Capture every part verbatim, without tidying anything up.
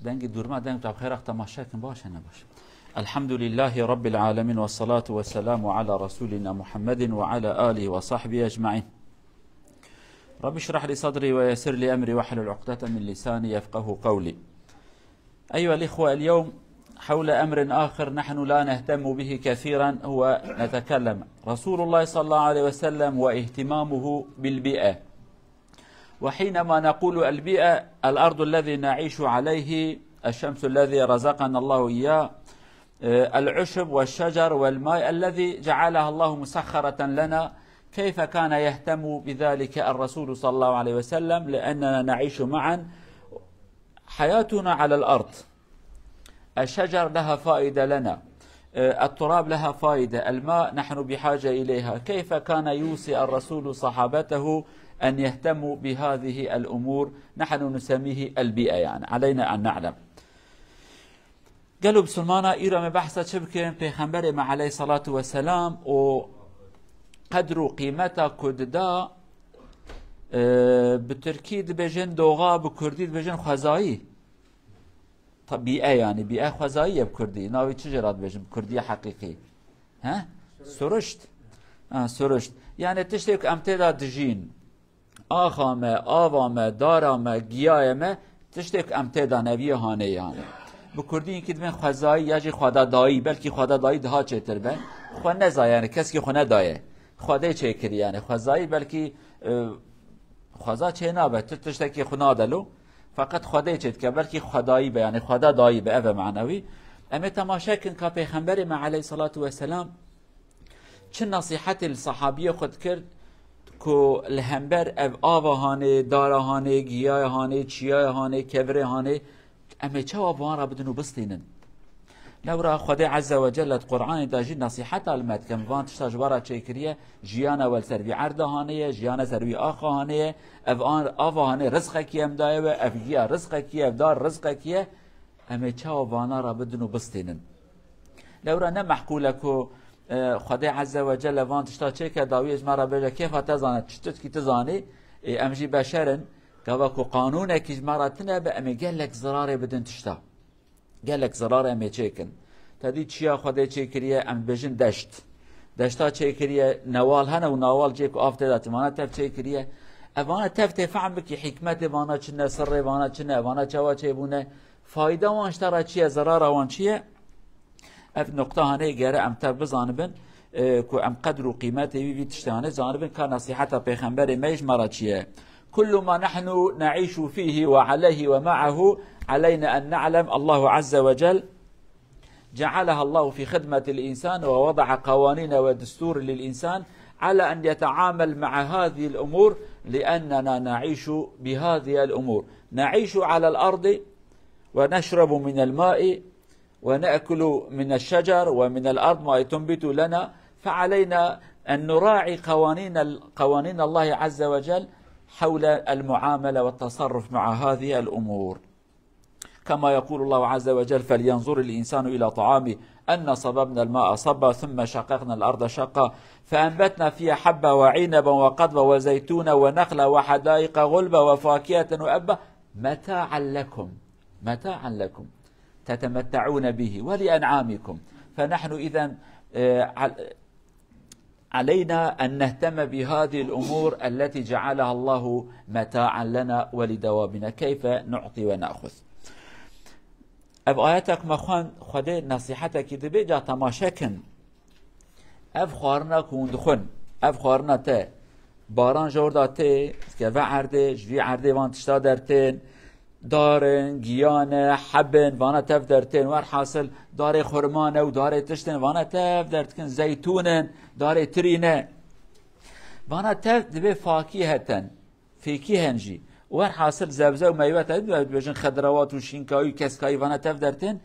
Dengê dûrma deng tu xêrax temaşe kin, baş e, ne baş. Elhamdülillahi Rabbil alemin ve salatu ve selamu ala Resulina Muhammedin ve ala alihi ve sahbihi ecmain. Rabbi şrah li sadri ve yessir li emri ve hlul uqdeten min lisani yefqahu qawli. أيها الإخوة، اليوم حول أمر آخر نحن لا نهتم به كثيرا، هو نتكلم رسول الله صلى الله عليه وسلم واهتمامه بالبيئة. وحينما نقول البيئة، الأرض الذي نعيش عليه، الشمس الذي رزقنا الله إياه، آه، العشب والشجر والماء الذي جعلها الله مسخرة لنا، كيف كان يهتم بذلك الرسول صلى الله عليه وسلم؟ لأننا نعيش معا، حياتنا على الأرض. الشجر لها فائدة لنا، آه، التراب لها فائدة، الماء نحن بحاجة إليها. كيف كان يوصي الرسول صحابته أن يهتموا بهذه الأمور؟ نحن نسميه البيئة، يعني علينا أن نعلم. Gelo bisilmana, îro me behsa çi bikin? Pêxemberê me aleyhissalatu vesselam û qedr û qîmeta ku dida, e, bi tirkî dibêjin doğa, bi kurdî dibêjin xwezayî. Ta-, bîe, yani bîe xwezayî ye bi kurdî. Navê çi jê re dibêjin bi kurdî heqîqî? He? Surişt. Ha, surişt. Yani tiştê ku em tê de dijîn. Axa me, ava me, dara me, giyayê me, tiştê ku em tê de ne, vî hanê yani. Bi kurdî hinkî dibên xwezayî ya jî xwedadayî, belkî xwedadayî daha çêtir be. Xwe neza yani, keskî xwe nedaye. Xwedê çêkirî yani. Xwezayî belkî, e, xweza çê nabe, tu tiştekî xwe nade lo. Feqet Xwedê çê dike, belkî xwedayî be, yani xwedadayî be, ev e manewî. Em ê temaşe kin ka Pêxemberê me aleyhissalatu vesselam çi nesîhetê li sehabiyê xwe dikir ku li hember ev ava hanê, dara hanê, giyaya hanê, çiyaya hanê, kevirê hanê, em ê çawa bi wan re bidin û bistînin? Lewra Xwedê Ezze ve Celle di Qur'anê de jî nesîheta li me dike, min van tişta ji we re çêkiriye, jiyana we li ser vî erda hanê ye, jiyana ser vî axa hanê ye, ev an-, ava hanê rizqekî em daye we, ev giya rizqekî ye, ev dar rizqekî ye, em ê çawa vana re bidin û bistînin? Lewra ne mehqûl e ku, e, Xwedê Ezze ve Celle van tişta çêke dawiyê ji me re bêje, kêfa te zane, çi tiştkî tu zanî, e, em jî beşer in, gava ku qanûnekî ji me re tune be, em ê gelek zirarê bidin tişta. Gelek zirar em ê çêkin. Te dî çiya Xwedê çêkiriye, em dibêjin deşt. Deşta çêkiriye, newal hene û nawal cê ku av tê de tê, vana tev çêkiriye. Ev vana tev tê fehm bikî, hikmetê vana çi ne, sirrê vana çi ne, vana çawa çêbûne, fayda wan ji te re çi ye, zerara wan çi ye? Ev nuqta hanê gere em tev bizanibin, e, ku em qedr û qîmetê wî, vî tiştê hanê zanibin, ka nesîheta Pêxemberê me ji me re çi ye. كل ما نحن نعيش فيه وعليه ومعه، علينا أن نعلم الله عز وجل جعلها الله في خدمة الإنسان، ووضع قوانين ودستور للإنسان على أن يتعامل مع هذه الأمور، لأننا نعيش بهذه الأمور، نعيش على الأرض ونشرب من الماء ونأكل من الشجر ومن الأرض ما تنبت لنا، فعلينا أن نراعي قوانين ال-، قوانين الله عز وجل حول المعاملة والتصرف مع هذه الأمور. كما يقول الله عز وجل: فلينظر الإنسان إلى طعامه أنا صببنا الماء صبا ثم شققنا الأرض شقا فأنبتنا فيها حبا وعنبا وقضبا وزيتونا ونخلا وحدائق غلبا وفاكهة وأبا متاعا لكم، متاعا لكم تتمتعون به ولأنعامكم. فنحن إذن، آه، عل-، علينا أن نهتم بهذه الأمور التي جعلها الله متاعا لنا ولدوابنا. كيف نعطي ونأخذ؟ Ev ayeta ku me xwend, Xwedê nesîhetekî dibê, ca temaşe kin. Ev xwarina ku hûn dixwin, ev xwarina te, baran ji orda tê, dikeve erdê, ji vî erdê van tişta dertên, dar in, giyan e, heb in, vana tev dertên, werhasil darê xurma ne û darê tişt in, vana tev derdikin, zeytûn in, darê tirî ne. Vana tev dibê fakîheten, fêkîhen jî. Werhasil zebze û meywe te dibêjin xedrawat û şînkayî û keskayî vana tev dertên.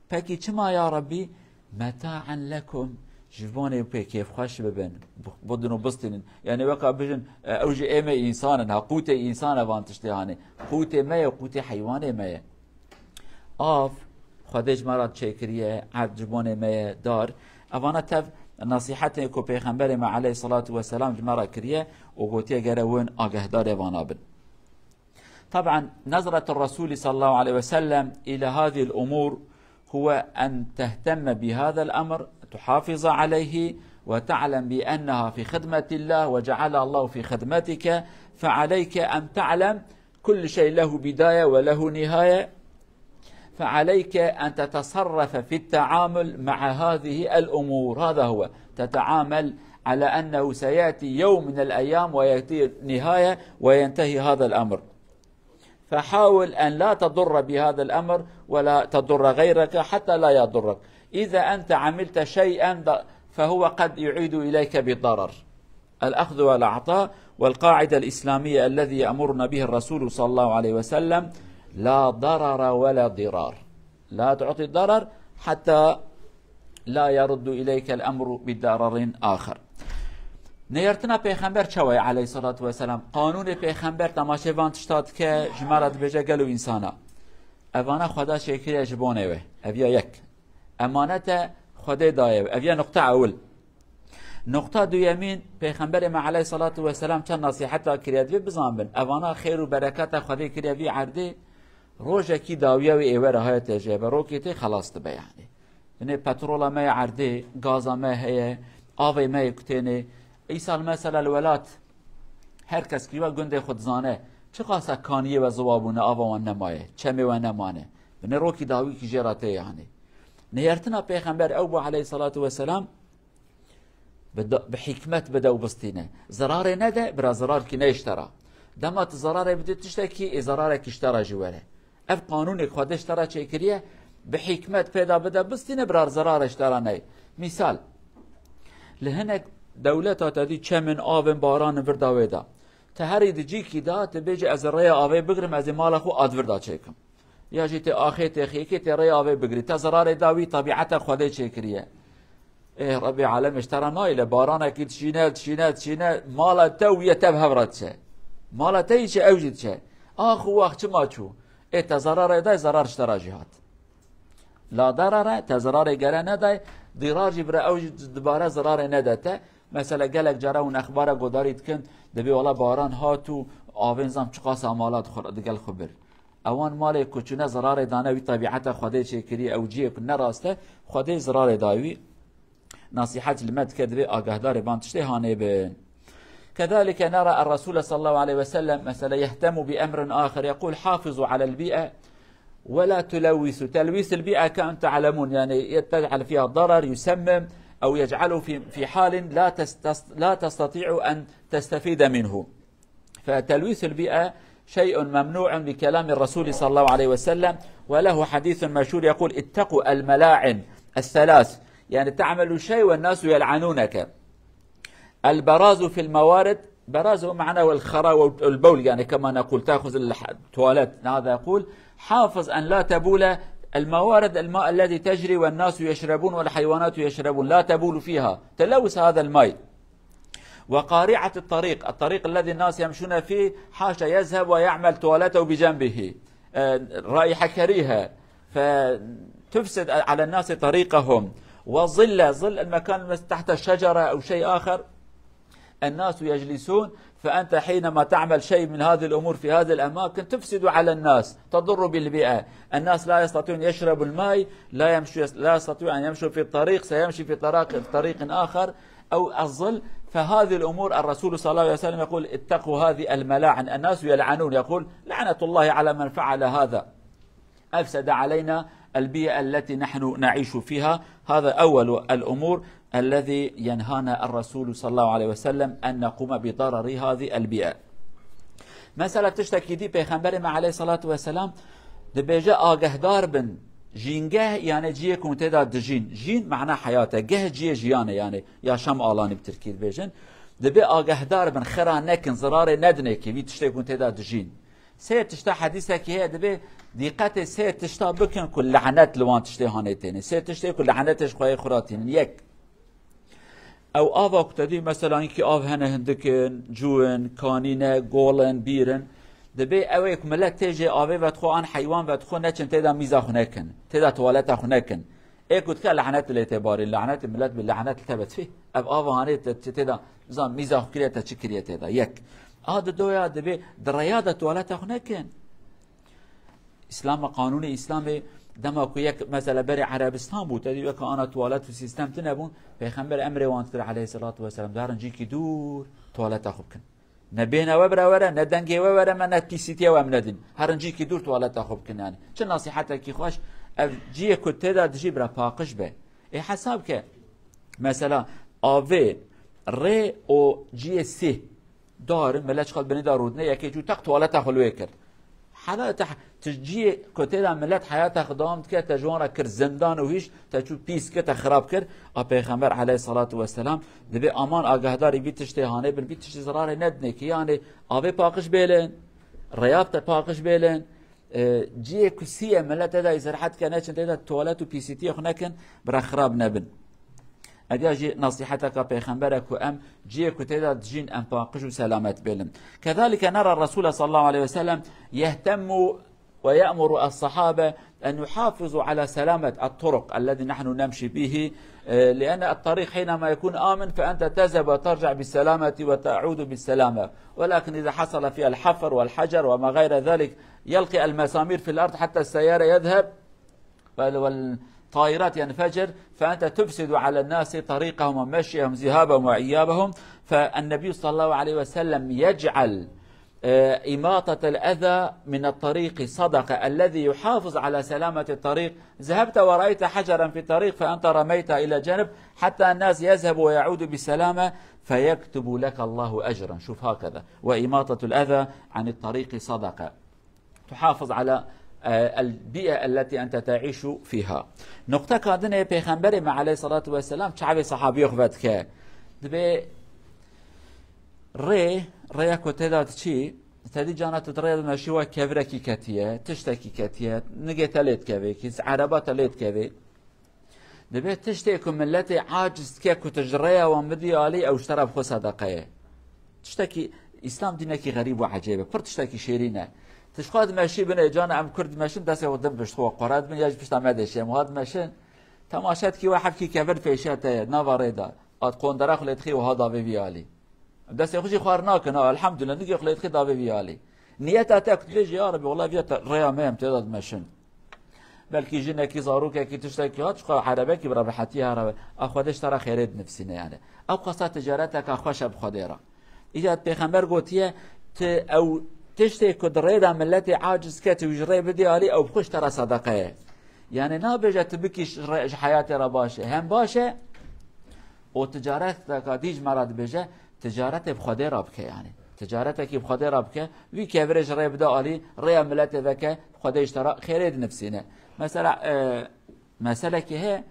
Pekî çima ya Rebbî? Metaen lekum. Ji bo nê pê kêfxweş bibin, bidin û bistînin. Yani weka bijin, e, ew jî ê me însan in, ha qûtê însan e van tiştê hanê. Qûtê me ye, qûtê heywanê me ye. Av, Xwedê ji me re çêkiriye, erd ji bo nê me ye, dar. Evana tev nesîhetê ku Pêxemberê me aleyhissalatu vesselam ji me re kiriye û gotiye gere win agahdarê vana bin. طبعا نظرة الرسول صلى الله عليه وسلم إلى هذه الأمور هو أن تهتم بهذا الأمر، تحافظ عليه، وتعلم بأنها في خدمة الله وجعلها الله في خدمتك. فعليك أن تعلم كل شيء له بداية وله نهاية، فعليك أن تتصرف في التعامل مع هذه الأمور. هذا هو، تتعامل على أنه سيأتي يوم من الأيام ويأتي نهاية وينتهي هذا الأمر. فحاول أن لا تضر بهذا الأمر ولا تضر غيرك حتى لا يضرك. إذا أنت عملت شيئا ض-، فهو قد يعيد إليك بالضرر. الأخذ والعطاء، والقاعدة الإسلامية الذي يأمرنا به الرسول صلى الله عليه وسلم: لا ضرر ولا ضرار. لا تعطي الضرر حتى لا يرد إليك الأمر بضرر آخر. Nêrtina Pêxember çawa ye aleyhissalatu vesselam? Qanûnê Pêxember temaşê van tişta dike, ji me re dibêje gelo însana. Evana Xweda çêkiriye ji bonê we. Ev ya yek. Emanete Xwedê daye we. Ev ya nuqta ewil. Nuqta duyemîn, Pêxemberê me aleyhissalatu vesselam çend nasîheta kiriye, divê bizanbin. Evana xêr û bereketa Xwedê kiriye vî erdê, rojekî dawiya wê ê we re haye te jê ve, rokê tê xelas dibe yani. Binê petrola me yê erdê, gaza me heye, avê me yê kutênê. Îsal mesela li welat her kes kî we gundê xwe dizane. Çiqasa kaniyê we ziwa bûne, ava wan nemaye, çemê we nemane. Binê rokî dawîkî jê re tê yani. Nêrtina Pêxember ew bû aleyhissalatu vesselam, bi da-, bi hikmet bide û bistîne. Zerarê nede, bira zerarkî ne ji te re. Dema tu zerarê bidî tiştekî, ê zerarekî ji te re jî were. Ev qanûnê Xwedê ji te re çêkiriye, bi hikmet pê de bide bistîne, bira zerarê ji te re neyê. Mîsal, li hinek dewleta te dî çem in, av in, baran in vir da wê de. Te herî di cîkî de, tu bêjî ez rêya avê bigirim, ez ê mala xwe a di vir de çêkim. Ya jî tê axê, tê xêkê, tê rêya avê bigirî. Te zerarê da wî, tebîeta Xwedê çêkiriye. Ê Rebî alem, ji te re nayê le, baranekî dişîne, dişîne, dişîne, mala te û yê te bi hev re diçe. Mala te yî çi, ew jî diçe. Ax û wax, çima çû? Ê te zerarê day, zerar ji te re jî hat. La darare, te zerarê gere neday, dîrar jî bira ew jî dibare zerarê nede te. Mesela gelek cara hûn exbara godarî dikin, dibê wala baran hat û avên zam çiqasa mala dixwe, digel xwe bir. Ewan malê ku çûne zerarê dane wî, tebîeta Xwedê çêkirî, ew ciyê ku ne rast e, Xwedê zerarê dayî wî. Nasîhet li me dike, divê agahdarê van tiştê hanê bin. كذلك نرى الرسول صلى الله عليه وسلم مثلا يهتم بأمر آخر، يقول: حافظوا على البيئة ولا تلوثوا. تلويث البيئة كما تعلمون، يعني تجعل فيها ضرر، يسمم، أو يجعله في، في حال لا تست-، لا تستطيع أن تستفيد منه. فتلويث البيئة شيء ممنوع بكلام الرسول صلى الله عليه وسلم، وله حديث مشهور يقول: اتقوا الملاعن الثلاث، يعني تعمل شيء والناس يلعنونك. البراز في الموارد، براز معناه الخرا والبول، يعني كما نقول تأخذ الح-، التواليت، هذا يقول: حافظ أن لا تبول الموارد، الماء الذي تجري والناس يشربون والحيوانات يشربون، لا تبول فيها، تلوث هذا الماء. وقارعة الطريق، الطريق الذي الناس يمشون فيه، حاشا يذهب ويعمل تواليته بجنبه، آه، رائحة كريهة، فتفسد على الناس طريقهم. وظل، ظل المكان المس-، تحت الشجرة أو شيء آخر، الناس يجلسون، فأنت حينما تعمل شيء من هذه الأمور في هذه الأماكن تفسد على الناس، تضر بالبيئة. الناس لا يستطيعون يشربوا الماء، لا يمشوا، لا يستطيعوا أن يمشوا في الطريق، سيمشي في طراق-، طريق آخر أو الظل. فهذه الأمور الرسول صلى الله عليه وسلم يقول: اتقوا هذه الملاعن. الناس يلعنون، يقول: لعنة الله على من فعل هذا. أفسد علينا البيئة التي نحن نعيش فيها. هذا أول الأمور الذي ينهانا الرسول صلى الله عليه وسلم أن نقوم بضرر هذه البيئة. Mesela tiştekî dî Pêxemberê me aleyhissalatu vesselam dibêje: agehdar bin. Jîngeh, yani ciyê ku tê de dijîn. Jîn mana heyat e. Geh ciyê jiyan e, yani yaşam alanı bi tirkî dibêjin. Dibê agehdar bin, xira nekin, zirarê nedinê ki vî tiştê ku tê de dijîn. Sê tişta hedîsekî heye, divê dîqetê sê tişta bikin ku lanet li wan tiştê hanê têne. Sê tiştê ku lanetê ji xweyê xwe re tînin. Yek, ew ava ku te dî, mesela, hinkî av hene hindik in, cû in, kanî ne, gol in, bîr in. Divê ew ê ku milet tê jê avê vedixwe an heywan vedixwe neçin tê de mîza xwe nekin, tê de tuwaleta xwe nekin. Ê ku dike lanet lê tê barîn, lanet milet bi lanet li te be. Tfî, ev ava hanê te, te, tê de, bizan mîza xwe kiriye, te çi kiriye tê de? Yek. A di doya dibê di rêya de tuwaleta xwe nekin. Îslam, qanûnê Îslamê dema ku yek mesela berê Erebistan bû, te dî weke ana tuwalet û sîstem tune bûn, Pêxember emrê wan dikir aleyhisselatu vesselam, darin cîkî dûr tuwaleta xwe bikin. Ne bêhna we bira were, ne dengê we were me, ne pîsîtiye we em nedin. Herin cîkî dûr tuwaleta xwe bikin yani. Çi nasîhetekî xweş, ev ciyê ku tê de dijî bira paqij be. Ê hesab ke, mesela avê, rê û ciyê sîh. Dar in, milet çiqas binê de rûdine, yekê çû teq tuwaleta xwe li wê kir. Hela te, tu ciyê ku tê de milet heyata xwe dewam dike, te ji wan re kir zindan û hîş, te çû pîs kir, te xirab kir. A Pêxember aleyhissalatu vesselam dibê aman agahdarî vî tiştê hanê bin, vî tiştê zirarê nedinê ki, yanê avê paqij bêlin, rêya te paqij bêlin, e, ciyê ku sî ye, milet tê de îstirahet ke, neçin tê de tuwalet û pîsîtiyê xwe nekin, bira xirab nebin. Ediya jî nasîheteka Pêxembere ku em ciyê ku tê de dijîn em paqij û selamet bêlin. كذلك نرى الرسول صلى الله عليه وسلم يهتم ويأمر الصحابة أن يحافظوا على سلامة الطرق الذي نحن نمشي به، آه، لأن الطريق حينما يكون آمن فأنت تذهب وترجع بالسلامة وتعود بالسلامة، ولكن إذا حصل فيها الحفر والحجر وما غير ذلك يلقي المسامير في الأرض حتى السيارة يذهب وال-، والطائرات ينفجر، فأنت تفسد على الناس طريقهم ومشيهم ذهابهم وإيابهم. فالنبي صلى الله عليه وسلم يجعل، آه، إماطة الأذى من الطريق صدقة. الذي يحافظ على سلامة الطريق، ذهبت ورأيت حجرا في الطريق فأنت رميته إلى جنب حتى الناس يذهبوا ويعودوا بسلامة فيكتب لك الله أجرا. شوف هكذا، وإماطة الأذى عن الطريق صدقة. تحافظ على، آه، البيئة التي أنت تعيش فيها. Nuqteka dinê Pêxemberê me aleyhissalatu vesselam çavê sahabiyê xwe vedike. Dibê rê, rêya ku tê de diçî, te dî cana tu di rêya de meşî we kevirekî ketiye, tiştekî ketiye, nigê te lê dikeve, kî ereba te lê dikeve. Dibê tiştê ku miletê aciz dike ku tu ji rêya wan bidî alî, ew ji te re bi xwe sedeqe ye. Tiştekî, Îslam dînekî xerîb û ecêb e, pir tiştekî şêrîn e. Tu ji xwe dimeşî binê, cana em Kurd dimeşin, destê xwe din pişt xwe qore dibin, ya ji pişta me deşê, em wiha dimeşin. Temaşe dikî we hevkî kevir pêşiya te ye, nava rê de. At qondera xwe lê dixî wiha davê vî alî. Destê xwe jî xwar nakin, ha, elhamdulillah, nigê xwe lê dixî davê vî alî. Niyeta te ku dibêjî, ya Rebî, wela viya te, rêya me em tê de dimeşin. Belkî jinekî, zarokekî, tiştekî hat, çiqa erebekî bi rehetiyê here. A Xwedê ji te re xêrê dinivîsîne yani. Ew qasa ticareteka xweş e bi Xwedê re. Îca Pêxember gotiye, tu ew tiştê ku di rê de miletê aciz ke, tu ji rê bidî alî, ew bi xwe ji te re sedeqe ye. Yani nabêje tu bikî ji rê, ji heyatê re baş e. Hem baş e, û ticareteka dî ji me re dibêje, ticaretê bi Xwedê re bike yani. Ticaretekî bi Xwedê re bike, wî kevirê ji rê bide alî, rêya miletê veke, Xwedê ji te re xêrê dinivîsîne. Mesela, e, meselekî heye,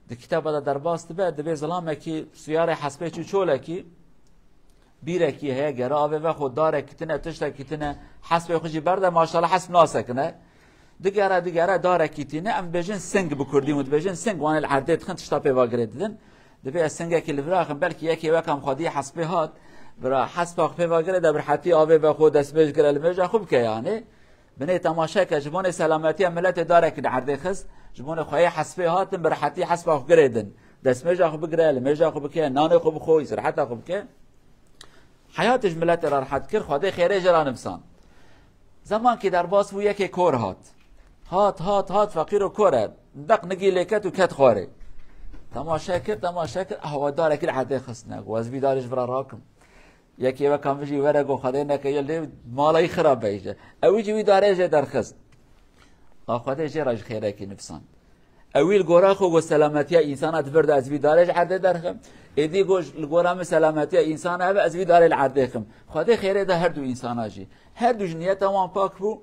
di kitaba de derbas dibe, dibê zilamekî suyarê hespê çû çolekî, bîrekî heye, gere avê vexwe, darekî tine, tiştekî tine, hespê xwe jî berde, maşallah hesp nasekine. Digere, digere, darekî tîne, em dibêjin sing bi kurdî, hûn dibêjin sing, wan ê li erdê dixin, tişta pê ve girê didin. Dibê ez singekî li vir axim, belkî yekê wekam xwedî hespê hat, bira hespa xwe pê ve girê de bi rehetî avê vexwe, destmêj gire, limêja xwe bike yani. Binê temaşe ke, ji bonê selametiya miletê darekî li erdê xist, ji bonê xweyê hespê hatin, bi rehetî hespa xwe girê din. Destmêja xwe bigire, limêja xwe bike, nanê xwe bixwe, îstiraheta xwe bike. Heyatê ji miletê re rehet kir, Xwedê xêrê jê re nivîsand. Zemankî derbas bû, yekê kor hat. Hat, hat, hat, feqîr û kor e. Deq nigî lê ket û ket xwarê. Temaşe kir, temaşe kir, ah, we darekî li erdê xistine. Got, ez vî darê ji vir re rakim. Yekê wekam vijî were, got, Xwedê neke, yê lê mala wî xirab bêje. Ewî jî wî darê jê derxist. A Xwedê jê re jî xêrekî nivîsand. Ewî li gora xwe got, selametiya însana di vir de ez vî darê ji erdê derxim. Êdî got, li gora min selametiya însana hebe, ez vî darê li erdê xim. Xwedê xêrê da her du însana jî. Her du ji niyeta wan pak bû.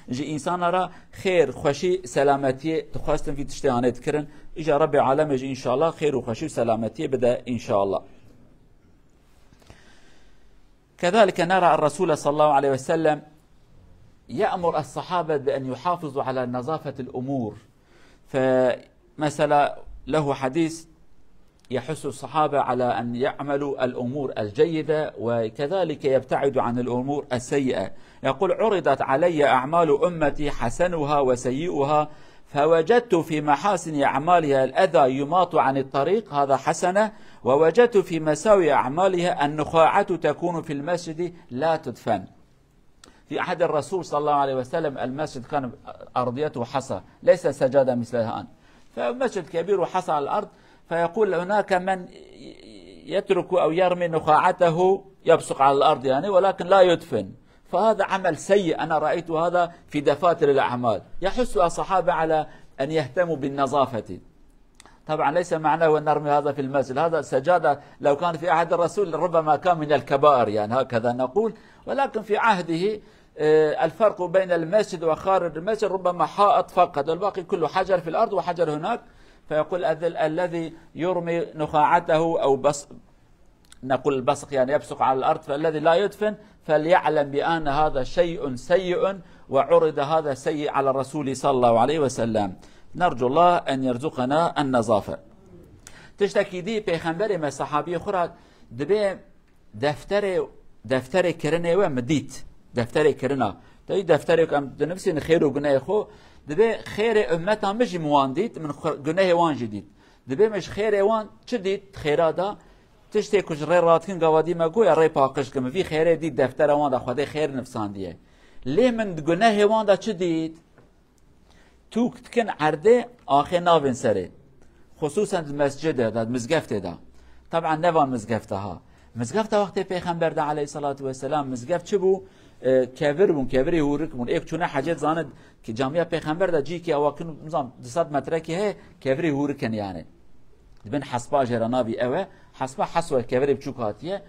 Ji însana re xêr, xweşî, selametiyê dixwestin, vî tiştê hanê dikirin. Îja Rebbê alemê jî înşallah xêr û xweşî û selametiyê bide înşallah. كذلك نرى الرسول صلى الله عليه وسلم يأمر الصحابة بأن يحافظوا على نظافة الأمور. فمثلا، له حديث يحث الصحابة على أن يعملوا الأمور الجيدة، وكذلك يبتعد عن الأمور السيئة. يقول: عرضت علي أعمال أمتي حسنها وسيئها، فوجدت في محاسن أعمالها الأذى يماط عن الطريق، هذا حسنة، ووجدت في مساوئ أعمالها النخاعة تكون في المسجد لا تدفن. في عهد الرسول صلى الله عليه وسلم المسجد كان أرضيته حصى، ليس سجادة مثل الآن. فمسجد كبير وحصى على الأرض، فيقول هناك من يترك أو يرمي نخاعته، يبصق على الأرض يعني، ولكن لا يدفن. فهذا عمل سيء، أنا رأيت هذا في دفاتر الأعمال. يحث الصحابة على أن يهتموا بالنظافة. طبعا ليس معناه أن نرمي هذا في المسجد، هذا سجادة لو كان في عهد الرسول ربما كان من الكبائر، يعني هكذا نقول، ولكن في عهده، آه، الفرق بين المسجد وخارج المسجد ربما حائط فقط، الباقي كله حجر في الأرض وحجر هناك. فيقول: "الذ-، الذي يرمي نخاعته أو بص-، نقول البصق يعني يبصق على الأرض، فالذي لا يدفن فليعلم بأن هذا شيء سيء، وعرض هذا السيء على الرسول صلى الله عليه وسلم." نرجو الله أن يرزقنا النظافة. Tiştekî dî pêxemberê me sahabiyê xwe re dibê defterê, defterê kirinê we min dît. Defterê kirina. Tevî defterê ku em dinivîsîn xêr û gunehê xwe, dibê xêrê ummeta min jî min wan dît, min xwe-, gunehê wan jî dît. Dibê min ji xêrê wan çi dît? Xêra da tiştê ku ji rê radikin gava dî me goya rê paqij kim. Vî xêrê dît, deftera wan da Xwedê xêr nivsandiye. Lê min di gunehê wan da çi dît? Tûk dikin erdê, axê navên serê. Xusûsen di mescidê de, di mizgeftê de. Taban ne van mizgefta ha. Mizgefta wextê Pêxember de aleyhissalatu vesselam, mizgeft çi bû? E, kevir bûn, kevirê hûrik bûn. Êk çûne hecê zanit ki camiya Pêxember de cîkî ewa kin, nizam, du sed metrekî heye, kevirê hûrik in yani. Di bin hespa jê re navî ew e. Hespa heswe kevirê biçûk hatiye.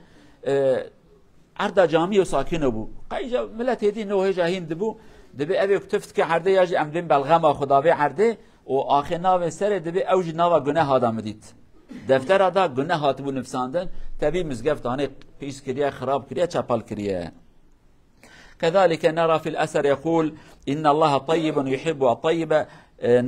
E, Erda camî û sakin bû. Qey ja milet hêdî no hêja hîn dibû. Dibê evê ku tiftkê erdê ya jî em dibên belxema xwe davê erdê û axê navê serê dibê ew jî nava guneha da min dît. Deftera da guneh hatibû nivsandin. Tevî mizgeftanê pîs kiriye, xirab kiriye, çepel kiriye. كذلك نرى في الأثر يقول: "إن الله طيب يحب الطيب،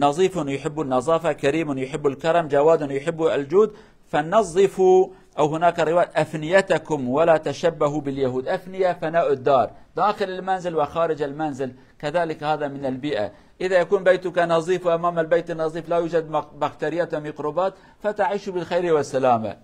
نظيف يحب النظافة، كريم يحب الكرم، جواد يحب الجود، فنظفوا"، أو هناك رواية: "أفنيتكم ولا تشبهوا باليهود". أفنية فناء الدار، داخل المنزل وخارج المنزل، كذلك هذا من البيئة. إذا يكون بيتك نظيف وأمام البيت نظيف لا يوجد مق-، بكتيريات وميكروبات، فتعيش بالخير والسلامة.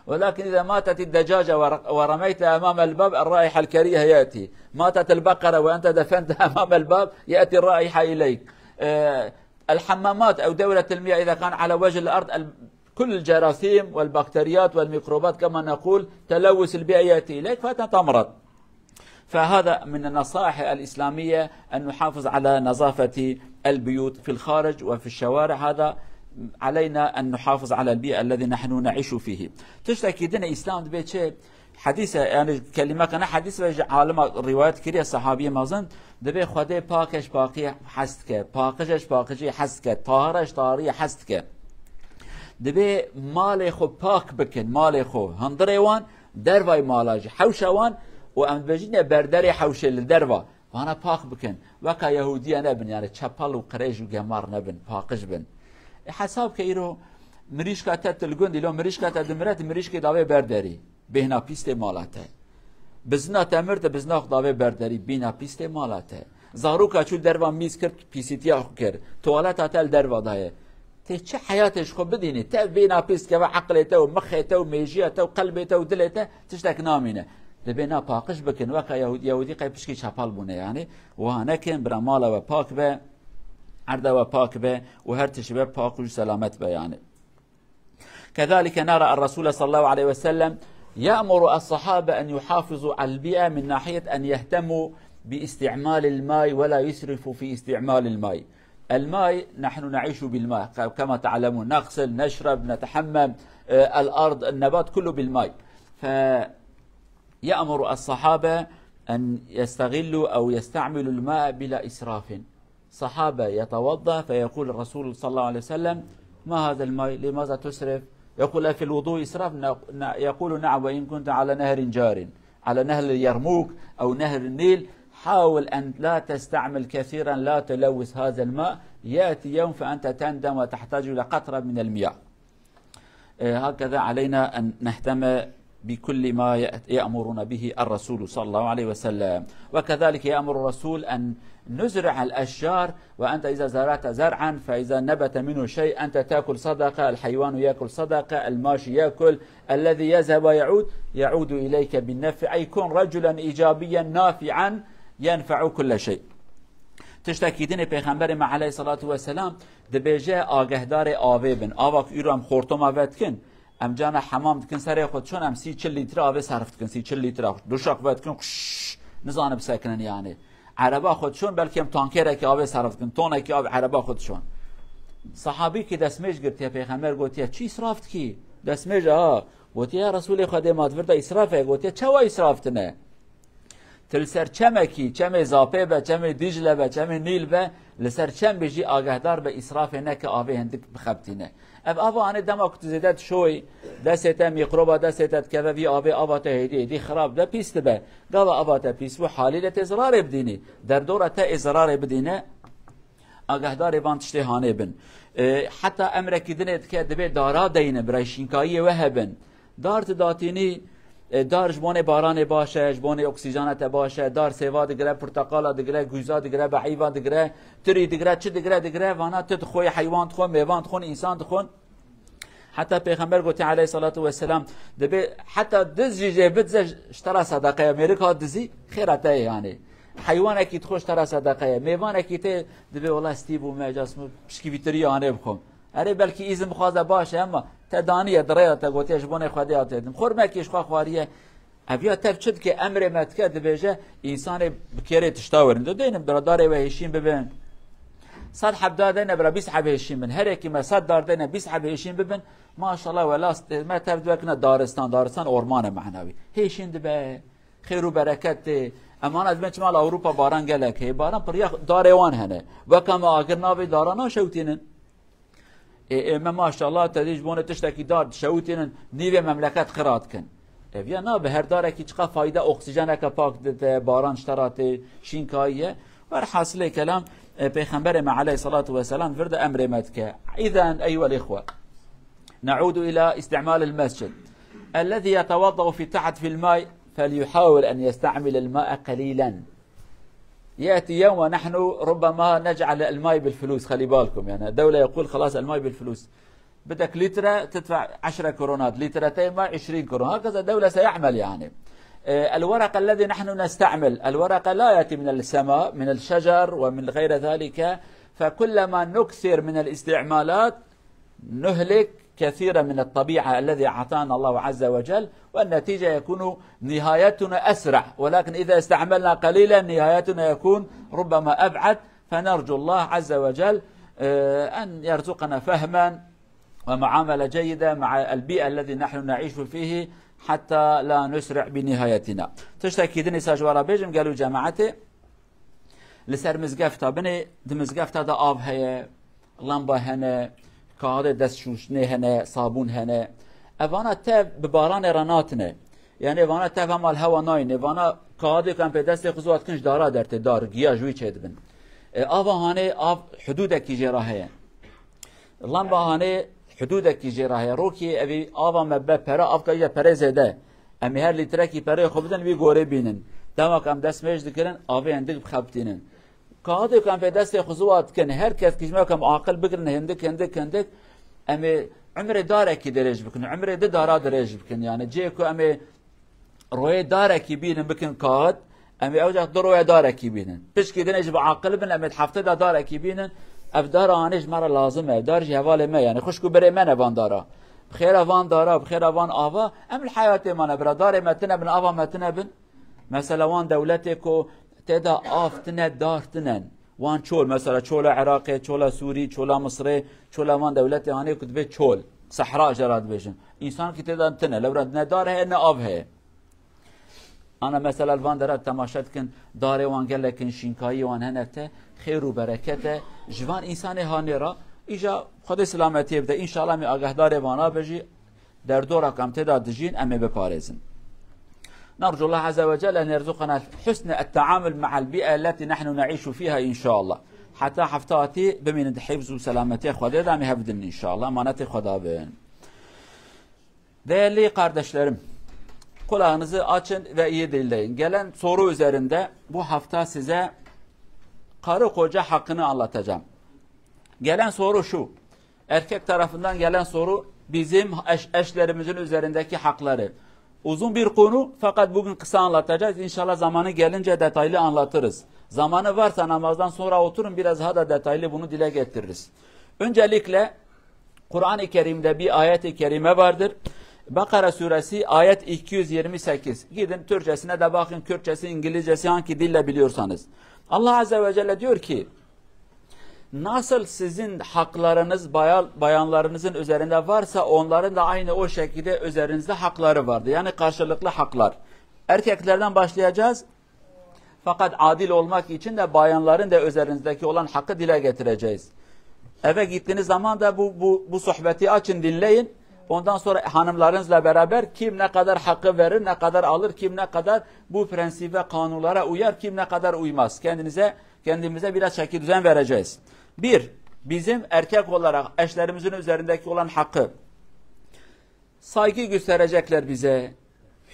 ولكن إذا ماتت الدجاجة ور-، ورميتها أمام الباب، الرائحة الكريهة يأتي. ماتت البقرة وأنت دفنتها أمام الباب، يأتي الرائحة إليك. آه، الحمامات أو دورة المياه إذا كان على وجه الأرض، ال-، كل الجراثيم والبكتيريات والميكروبات كما نقول، تلوث البيئة يأتي إليك فتتمرض. فهذا من النصائح الإسلامية أن نحافظ على نظافة البيوت في الخارج وفي الشوارع. هذا علينا أن نحافظ على البيئة الذي نحن نعيش فيه. Tiştekî din e, Îslam dibê çi? Hedîs e, yani kelîmeke ne hedîs ve ji alima rivayet kiriye, sahabiyê mezin, dibê Xwedê pak e ji pakiyê hez dike, paqij e ji paqijiyê hez dike, tahir e ji tahiriyê hez dike. Dibê malê xwe pak bikin, malê xwe, hundirê wan, dervayê mala jî, hewşa wan, û em dibêjin ya berderê hewşê li derva, vana pak bikin. Weka Yehûdiya nebin, yani çepel û qirêj û gemar nebin, paqij bin. E, hesab ke îro mirîşka te tu li gund î, lo mirîşka te dimire, tu mirîşkê davê berderî, bêhna pîs tê mala te. Bizna te mir, tu bizna xwe davê berderî, bîna pîs tê mala te. Zaroka çû derva mîz kir, pîsîtiya xwe kir. Tuwaleta te li derva daye. Tê çi heyatê ji xwe bidînî? Te bêhna pîs dikeve eqlê te û mixê te û mêjiya te û qelbê te û dilê te tiştek namîne. Dibê na paqij bikin, weka Yahûd-, Yahûdî qey pişkî çepal bûne yani. Wiha nekin, bira mala we pak be, erda we pak be û her tişt be pak û selamet be yani. كذلك نرى الرسول صلى الله عليه وسلم يأمر الصحابة أن يحافظوا على البيئة من ناحية أن يهتموا باستعمال الماء ولا يسرفوا في استعمال الماء. الماء، نحن نعيش بالماء، ك-، كما تعلمون، نغسل، نشرب، نتحمم، آه، الأرض، النبات، كله بالماء. فيأمر الصحابة أن يستغلوا أو يستعملوا الماء بلا إسراف. صحابة يتوضأ فيقول الرسول صلى الله عليه وسلم: "ما هذا الماء؟ لماذا تسرف؟" يقول: "أفي الوضوء إسراف؟" ن-، ن-، يقول: "نعم، وإن كنت على نهر جار، على نهر اليرموك أو نهر النيل، حاول أن لا تستعمل كثيرا، لا تلوث هذا الماء، يأتي يوم فأنت تندم وتحتاج إلى قطرة من المياه." آه، هكذا علينا أن نهتم بكل ما يأت-، يأمرنا به الرسول صلى الله عليه وسلم. وكذلك يأمر الرسول أن نزرع الأشجار، وأنت إذا زرعت زرعا فإذا نبت منه شيء أنت تأكل صدقة، الحيوان يأكل صدقة، الماشي يأكل، الذي يذهب ويعود يعود إليك بالنفع، أي كن رجلا إيجابيا نافعا Yenfe'u kulle şey. Tiştekî din ê Pêxemberê me aleyhissalatu vesselam dibêje, agehdarê avê bin. Ava ku îro em xortoma ve dikin, em cana hemam dikin, serê xwe dişon, em sî çil lître avê serf dikin, sî çil lître. Duşa xwe ve dikin, xşş, nizanin bisekinin yani. Ereba xwe dişon, belkî em tankerekî avê serf dikin, tonekî av ereba xwe dişon. Sahabîkî destmêj girtiye, Pêxember gotiye, çi îsraf dikî? Destmêj ha. Gotiye, ya Resûlê Xwedê, ma di vir de îsraf e? Gotiye, çawa îsraf tine? Tu li ser çemekî, çemê Zapê be, çemê Dîcle be, çemê Nîl be, li ser çem bijî, agehdar be, îsrafê neke, avê hindik bixebitîne. Ev ava hanê dema ku tu zêde dişoyî, destê te mîkroba destê te dikeve vî avê, ava te hêdî hêdî xirab dibe, pîs dibe. Gava ava te pîs bû, halîle tê zirarê bidînî. Derdora te ê zirarê bidîne. Agahdarê van tiştê hanê bin. E, heta emrekî dinê dike, dibê dara deyne, birayê şînkayiyê we hebin. Dar tu datînî, e, dar ji bonê baranê baş e, ji bonê oksîjana te baş e, dar sêva digire, porteqala digire, gûza digire, behîva digire, tirî digire, çi digire, digire, vana tu dixwê, heywan dixwin, mêvan dixwin, însan dixwin. Heta Pêxember gotiye aleyhissalatu vesselam, dibê heta diz jî jê bidize, ji te re sedeqe ye, mêrik hat dizî, xêra te ye yani. Heywanekî dixwe, ji te re sedeqe ye. Mêvanekî tê, dibê wela stî bûme, casmû pişkî vî tirî anê bixwim. Erê, belkî îzin bixwaze baş e, ema te daniye, di rêya te gotiye, ji bonê Xwedê hatê din. Xurmekî ji xwe xwariye. Ev ya tev çi dike, emrê me dike, dibêje, însanê bi kêrê tişta werin. Didênin bira darê we hêşîn bibin. Sed heb dar dene bira, bîst heb hêşîn bin. Herekî me sed dar dene, bîst heb hêşîn bibin. Maşallah, wela me tev dibekine daristan, daristan orman e manawî. Hêşîn dibe, xêr û bereket tê. Emana dibin çima li Ewropa baran gelek heye. Baran piriya darê wan hene. Weka me agir navê dara naşewtînin. Ê, ê me maşallah te dî ji bo ne tiştekî dar dişewitînin, nîvê memleket xira dikin. Ev ya na bi her darekî çiqa fayda, oksîjeneke pak dide, baran ji te re tê, şînkayî ye. Werhasilê kelam, e, Pêxemberê me aleyhissalatu vesselam vir de emrê me dike. Îzen eyyuhel îxwe. Ne'udu ila îstîmalil mescid. Ellezî yeteveddau fî te'at fîl may, felyuhawil en yesta'milel ma'e qelîlen. يأتي يوم نحن ربما نجعل الماء بالفلوس، خلي بالكم، يعني الدولة يقول خلاص الماء بالفلوس. بدك لتر تدفع عشرة كرونات، لترتين ماء عشرين كرون، هكذا الدولة سيعمل يعني. آه، الورق الذي نحن نستعمل، الورق لا يأتي من السماء، من الشجر ومن غير ذلك، فكلما نكثر من الاستعمالات نهلك كثيرا من الطبيعة الذي أعطانا الله عز وجل، والنتيجة يكون نهايتنا أسرع، ولكن إذا استعملنا قليلا نهايتنا يكون ربما أبعد، فنرجو الله عز وجل، آه، أن يرزقنا فهما ومعاملة جيدة مع البيئة الذي نحن نعيش فيه حتى لا نسرع بنهايتنا. Tiştekî din îsa ji we re bêjim, gelo cemaetê. Li ser mizgefta binê, di mizgefta de av heye, lamba hene, kaxidê destşûştinê hene, sabûn hene. Evana tev bi baranê re natine. Yani vana tev hema li hewa nayne. Vana kaxidê ku em pê destê xwe ziwa dikin ji dara dertê, dar, giya ji wî çêdibin. E, ava hanê av hudûdekî jê re heye. Lamba hanê hudûdekî jê re heye. Rokê evî ava me be pere, av ka îja perê zêde. Em ê her lîtrekî pereyê xwe bidin, wî gorê bînin. Dema ku em destmêj dikirin, avê hindik bixebitînin. Kaxidê ku em pê destê xwe ziwa dikin, her kes ku ji me ku em aqil bigirin, hindik, hindik, hindik, em ê umrê darekî dirêj bikin, umrê di dara dirêj bikin. Yani cihê ku em ê royê darekî bînin bikin kaxid, em ê ewca du roya darekî bînin. Pişkî dinê ji bi aqil bin, em ê di hefte de darekî bînin. Ev dara anê ji me re lazim e. Ev dar jî hevalê me, yani xwişk û birê me ne van dara. Bi xêra van dara, bi xêra van ava, em li heyatê me ne bira. Darê me tine bin, ava me tine bin. Mesela wan dewletê ku tê de av tine, dar tinen. Wan çol, mesela çola Iraqê, çola Sûrî, çola Misirê, çola van dewletê hanê ku dibê çol. Sehra jê re dibêjin. Însan ki tê de tine, lewra ne dar heye, ne av heye. Ana mesela li van dera temaşe dikin, darê wan gelek in, şînkayî wan hene te, xêr û bereket e. Ji van însanê hanê re, îja Xwedê selametiyê bide. Înşallah em ê agahdarê vana be jî, derdora ku em tê de dijîn, em ê biparêzin. نرجو الله عز وجل أن يرزقنا حسن التعامل مع البيئة التي نحن نعيش فيها إن شاء الله. Heta hefta hatî bimînin di hifz û selametiya Xwedê de, em ê hev bidin înşallah. Emanetê Xweda bin. Değerli kardeşlerim, kulağınızı açın ve iyi dinleyin. Gelen soru üzerinde bu hafta size karı koca hakkını anlatacağım. Gelen soru şu. Erkek tarafından gelen soru bizim eş-, eşlerimizin üzerindeki hakları. Uzun bir konu, fakat bugün kısa anlatacağız. İnşallah zamanı gelince detaylı anlatırız. Zamanı varsa namazdan sonra oturun, biraz daha da detaylı bunu dile getiririz. Öncelikle Kur'an-ı Kerim'de bir ayet-i kerime vardır. Bakara suresi ayet iki yüz yirmi sekiz. Gidin Türkçesine de bakın, Kürtçesi, İngilizcesi, hangi dille biliyorsanız. Allah Azze ve Celle diyor ki, nasıl sizin haklarınız bayan, bayanlarınızın üzerinde varsa onların da aynı o şekilde üzerinizde hakları vardır. Yani karşılıklı haklar. Erkeklerden başlayacağız. Fakat adil olmak için de bayanların da üzerinizdeki olan hakkı dile getireceğiz. Eve gittiğiniz zaman da bu, bu, bu sohbeti açın, dinleyin. Ondan sonra hanımlarınızla beraber kim ne kadar hakkı verir, ne kadar alır, kim ne kadar bu prensibe, kanunlara uyar, kim ne kadar uymaz. Kendinize, kendimize biraz şekil düzen vereceğiz. Bir, bizim erkek olarak eşlerimizin üzerindeki olan hakkı. Saygı gösterecekler bize,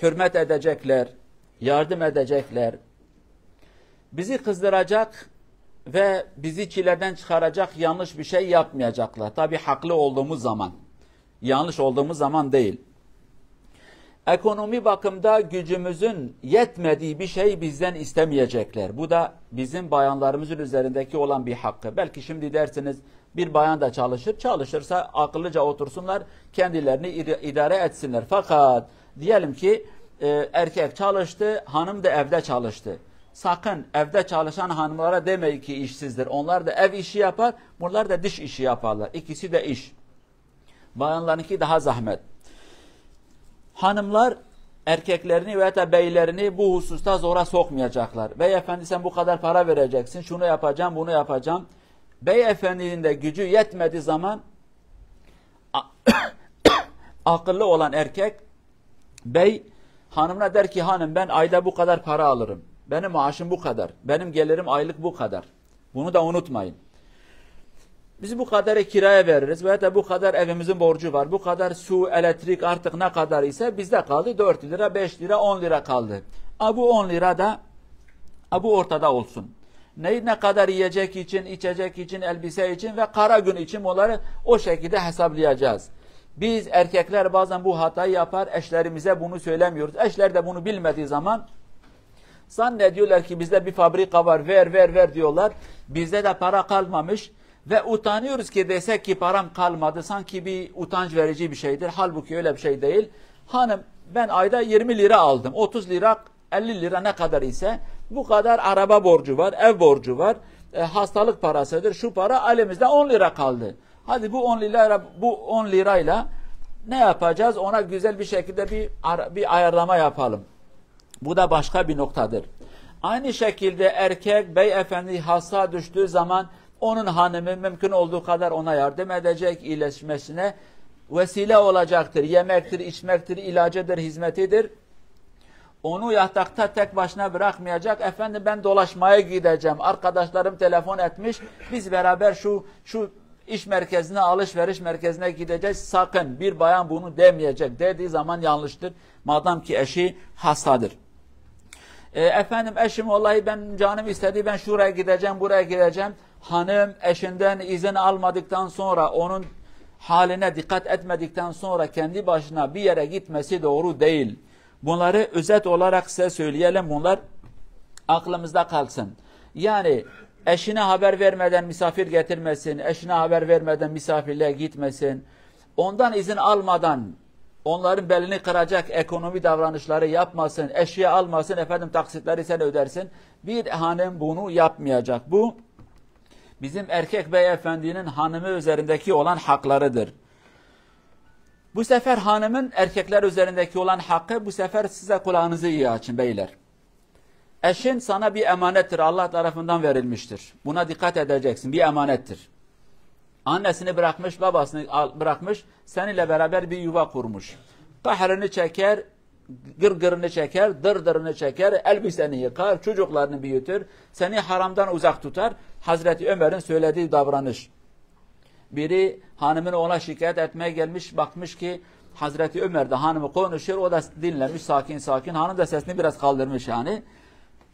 hürmet edecekler, yardım edecekler. Bizi kızdıracak ve bizi çileden çıkaracak yanlış bir şey yapmayacaklar. Tabii haklı olduğumuz zaman. Yanlış olduğumuz zaman değil. Ekonomi bakımda gücümüzün yetmediği bir şey bizden istemeyecekler. Bu da bizim bayanlarımızın üzerindeki olan bir hakkı. Belki şimdi dersiniz, bir bayan da çalışır. Çalışırsa akıllıca otursunlar, kendilerini id- idare etsinler. Fakat diyelim ki, e, erkek çalıştı, hanım da evde çalıştı. Sakın evde çalışan hanımlara demeyin ki işsizdir. Onlar da ev işi yapar, bunlar da dış işi yaparlar. İkisi de iş. Bayanlarınki daha zahmet. Hanımlar erkeklerini veya da beylerini bu hususta zora sokmayacaklar. Beyefendi, sen bu kadar para vereceksin, şunu yapacağım, bunu yapacağım. Beyefendinin de gücü yetmediği zaman a- akıllı olan erkek bey hanımına der ki, hanım, ben ayda bu kadar para alırım. Benim maaşım bu kadar. Benim gelirim aylık bu kadar. Bunu da unutmayın. Biz bu kadarı kiraya veririz veya da bu kadar evimizin borcu var, bu kadar su, elektrik, artık ne kadar ise bizde kaldı dört lira, beş lira, on lira kaldı. A bu on lira da, a bu ortada olsun. Ne, ne kadar yiyecek için, içecek için, elbise için ve kara gün için bunları o şekilde hesaplayacağız. Biz erkekler bazen bu hatayı yapar, eşlerimize bunu söylemiyoruz. Eşler de bunu bilmediği zaman zannediyorlar ki bizde bir fabrika var, ver, ver, ver diyorlar. Bizde de para kalmamış ve utanıyoruz ki desek ki param kalmadı. Sanki bir utanç verici bir şeydir. Halbuki öyle bir şey değil. Hanım, ben ayda yirmi lira aldım, otuz lira, elli lira, ne kadar ise, bu kadar araba borcu var, ev borcu var, e, hastalık parasıdır, şu para, elimizde on lira kaldı. Hadi bu on lira, bu on lirayla ne yapacağız? Ona güzel bir şekilde bir ara- bir ayarlama yapalım. Bu da başka bir noktadır. Aynı şekilde erkek, beyefendi hasta düştüğü zaman onun hanımı mümkün olduğu kadar ona yardım edecek, iyileşmesine vesile olacaktır. Yemektir, içmektir, ilacıdır, hizmetidir. Onu yatakta tek başına bırakmayacak. Efendim, ben dolaşmaya gideceğim. Arkadaşlarım telefon etmiş. Biz beraber şu şu iş merkezine, alışveriş merkezine gideceğiz. Sakın bir bayan bunu demeyecek. Dediği zaman yanlıştır. Madem ki eşi hastadır. E, efendim, eşim, vallahi ben canım istedi, ben şuraya gideceğim, buraya gideceğim. Hanım eşinden izin almadıktan sonra, onun haline dikkat etmedikten sonra kendi başına bir yere gitmesi doğru değil. Bunları özet olarak size söyleyelim. Bunlar aklımızda kalsın. Yani eşine haber vermeden misafir getirmesin, eşine haber vermeden misafirliğe gitmesin. Ondan izin almadan onların belini kıracak ekonomi davranışları yapmasın, eşya almasın, efendim, taksitleri sen ödersin. Bir hanım bunu yapmayacak. Bu bizim erkek beyefendinin hanımı üzerindeki olan haklarıdır. Bu sefer hanımın erkekler üzerindeki olan hakkı, bu sefer size kulağınızı iyi açın beyler. Eşin sana bir emanettir, Allah tarafından verilmiştir. Buna dikkat edeceksin, bir emanettir. Annesini bırakmış, babasını al- bırakmış, seninle beraber bir yuva kurmuş. Kahrını çeker, gırgırını çeker, dırdırını çeker, elbiseni yıkar, çocuklarını büyütür, seni haramdan uzak tutar. Hazreti Ömer'in söylediği davranış. Biri hanımını ona şikayet etmeye gelmiş, bakmış ki Hazreti Ömer de hanımı konuşuyor, o da dinlemiş sakin sakin. Hanım da sesini biraz kaldırmış yani.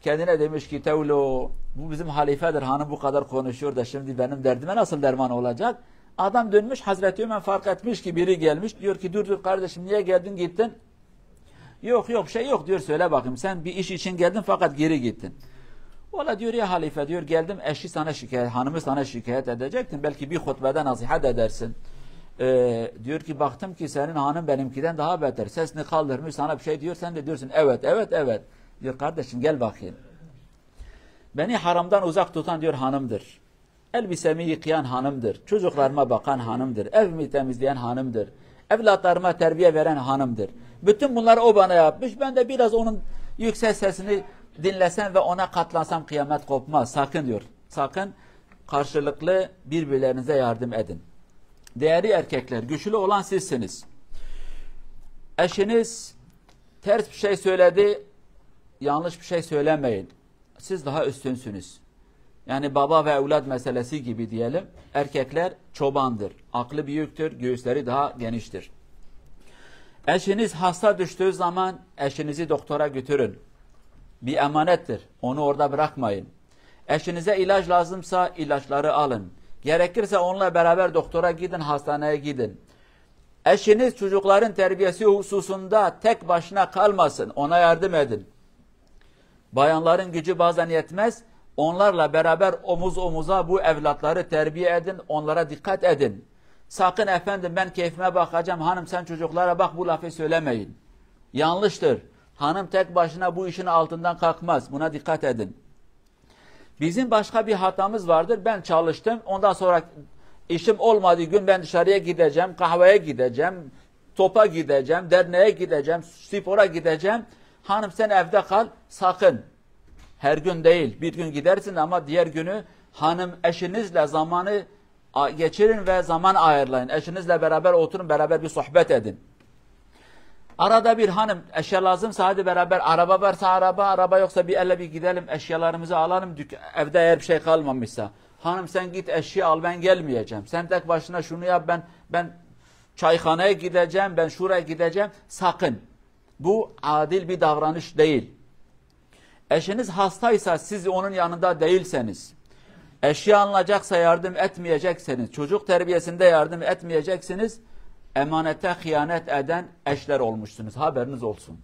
Kendine demiş ki, "Tevlo, bu bizim halifedir, hanım bu kadar konuşuyor da şimdi benim derdime nasıl derman olacak?" Adam dönmüş, Hazreti Ömer fark etmiş ki biri gelmiş. Diyor ki, "Dur, dur kardeşim, niye geldin gittin?" Yok yok, bir şey yok diyor, söyle bakayım, sen bir iş için geldin fakat geri gittin. Valla diyor ya halife, diyor, geldim, eşi sana şikayet, hanımı sana şikayet edecektim, belki bir hutbede nasihat edersin. Ee, diyor ki baktım ki senin hanım benimkiden daha beter, sesini kaldırmış, sana bir şey diyor, sen de diyorsun evet evet evet. Diyor kardeşim gel bakayım. Beni haramdan uzak tutan diyor hanımdır. Elbisemi yıkayan hanımdır. Çocuklarıma bakan hanımdır. Evimi temizleyen hanımdır. Evlatlarıma terbiye veren hanımdır. Bütün bunları o bana yapmış. Ben de biraz onun yüksek sesini dinlesem ve ona katlansam kıyamet kopmaz. Sakın diyor. Sakın, karşılıklı birbirlerinize yardım edin. Değerli erkekler, güçlü olan sizsiniz. Eşiniz ters bir şey söyledi, yanlış bir şey söylemeyin. Siz daha üstünsünüz. Yani baba ve evlat meselesi gibi diyelim. Erkekler çobandır. Aklı büyüktür, göğüsleri daha geniştir. Eşiniz hasta düştüğü zaman eşinizi doktora götürün. Bir emanettir. Onu orada bırakmayın. Eşinize ilaç lazımsa ilaçları alın. Gerekirse onunla beraber doktora gidin, hastaneye gidin. Eşiniz çocukların terbiyesi hususunda tek başına kalmasın. Ona yardım edin. Bayanların gücü bazen yetmez. Onlarla beraber omuz omuza bu evlatları terbiye edin, onlara dikkat edin. Sakın efendim ben keyfime bakacağım, hanım sen çocuklara bak, bu lafı söylemeyin. Yanlıştır. Hanım tek başına bu işin altından kalkmaz. Buna dikkat edin. Bizim başka bir hatamız vardır. Ben çalıştım. Ondan sonra işim olmadığı gün ben dışarıya gideceğim, kahveye gideceğim, topa gideceğim, derneğe gideceğim, spora gideceğim. Hanım sen evde kal, sakın. Her gün değil. Bir gün gidersin ama diğer günü hanım eşinizle zamanı a-, geçirin ve zaman ayarlayın. Eşinizle beraber oturun, beraber bir sohbet edin. Arada bir hanım eşya lazımsa hadi beraber, araba varsa araba, araba yoksa bir elle bir gidelim eşyalarımızı alalım dük- evde eğer bir şey kalmamışsa. Hanım sen git eşya al, ben gelmeyeceğim. Sen tek başına şunu yap, ben ben çayhanaya gideceğim, ben şuraya gideceğim. Sakın. Bu adil bir davranış değil. Eşiniz hastaysa siz onun yanında değilseniz, eşya alınacaksa yardım etmeyecekseniz, çocuk terbiyesinde yardım etmeyeceksiniz, emanete hıyanet eden eşler olmuşsunuz. Haberiniz olsun.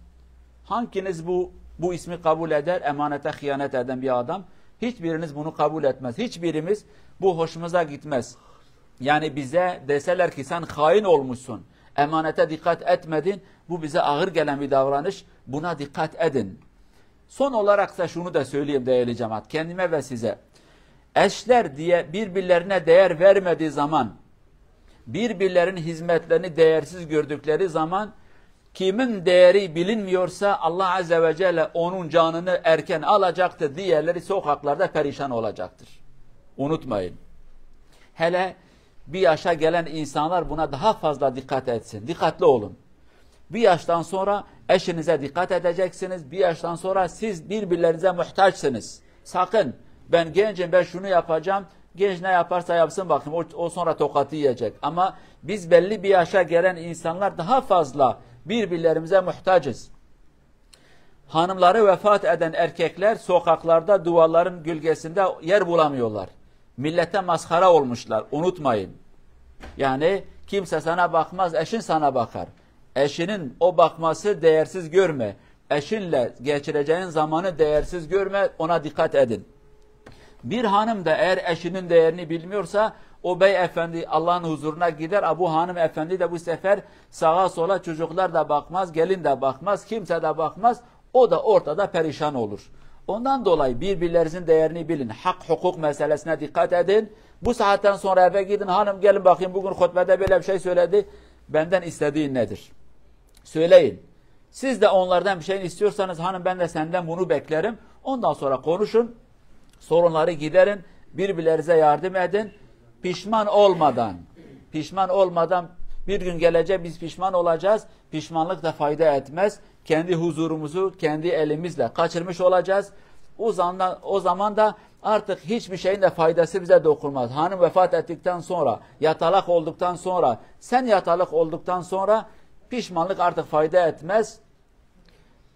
Hanginiz bu bu ismi kabul eder, emanete hıyanet eden bir adam? Hiçbiriniz bunu kabul etmez. Hiçbirimiz, bu hoşumuza gitmez. Yani bize deseler ki sen hain olmuşsun, emanete dikkat etmedin, bu bize ağır gelen bir davranış, buna dikkat edin. Son olarak da şunu da söyleyeyim değerli cemaat, kendime ve size. Eşler diye birbirlerine değer vermediği zaman, birbirlerinin hizmetlerini değersiz gördükleri zaman, kimin değeri bilinmiyorsa Allah Azze ve Celle onun canını erken alacaktır, diğerleri sokaklarda perişan olacaktır. Unutmayın. Hele bir yaşa gelen insanlar buna daha fazla dikkat etsin. Dikkatli olun. Bir yaştan sonra eşinize dikkat edeceksiniz. Bir yaştan sonra siz birbirlerinize muhtaçsınız. Sakın, ben gencim, ben şunu yapacağım. Genç ne yaparsa yapsın bakayım, o, o sonra tokatı yiyecek. Ama biz belli bir yaşa gelen insanlar daha fazla birbirlerimize muhtacız. Hanımları vefat eden erkekler sokaklarda duvarların gölgesinde yer bulamıyorlar. Millete maskhara olmuşlar, unutmayın. Yani kimse sana bakmaz, eşin sana bakar. Eşinin o bakması değersiz görme. Eşinle geçireceğin zamanı değersiz görme, ona dikkat edin. Bir hanım da eğer eşinin değerini bilmiyorsa, o bey efendi Allah'ın huzuruna gider, a, bu hanım efendi de bu sefer sağa sola, çocuklar da bakmaz, gelin de bakmaz, kimse de bakmaz, o da ortada perişan olur. Ondan dolayı birbirlerinizin değerini bilin, hak hukuk meselesine dikkat edin. Bu saatten sonra eve gidin, hanım gelin bakayım bugün hutbede böyle bir şey söyledi, benden istediğin nedir? Söyleyin. Siz de onlardan bir şey istiyorsanız, hanım ben de senden bunu beklerim. Ondan sonra konuşun, sorunları giderin, birbirlerinize yardım edin. Pişman olmadan, pişman olmadan, bir gün gelecek biz pişman olacağız. Pişmanlık da fayda etmez. Kendi huzurumuzu kendi elimizle kaçırmış olacağız. O zaman, o zaman da artık hiçbir şeyin de faydası bize dokunmaz. Hanım vefat ettikten sonra, yatalak olduktan sonra, sen yatalak olduktan sonra pişmanlık artık fayda etmez.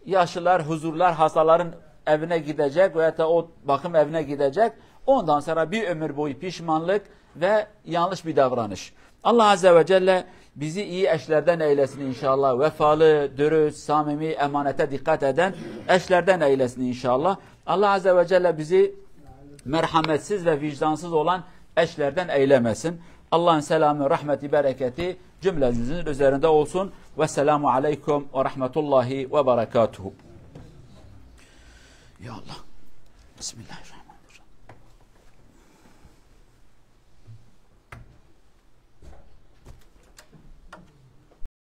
Yaşlılar, huzurlar, hastaların evine gidecek veya da o bakım evine gidecek. Ondan sonra bir ömür boyu pişmanlık ve yanlış bir davranış. Allah Azze ve Celle bizi iyi eşlerden eylesin inşallah. Vefalı, dürüst, samimi, emanete dikkat eden eşlerden eylesin inşallah. Allah Azze ve Celle bizi merhametsiz ve vicdansız olan eşlerden eylemesin. Allah'ın selamı, rahmeti, bereketi cümlenizin üzerinde olsun. Vesselamu aleyküm ve rahmetullahi ve berekatuhu. Ya Allah. Bismillahirrahmanirrahim.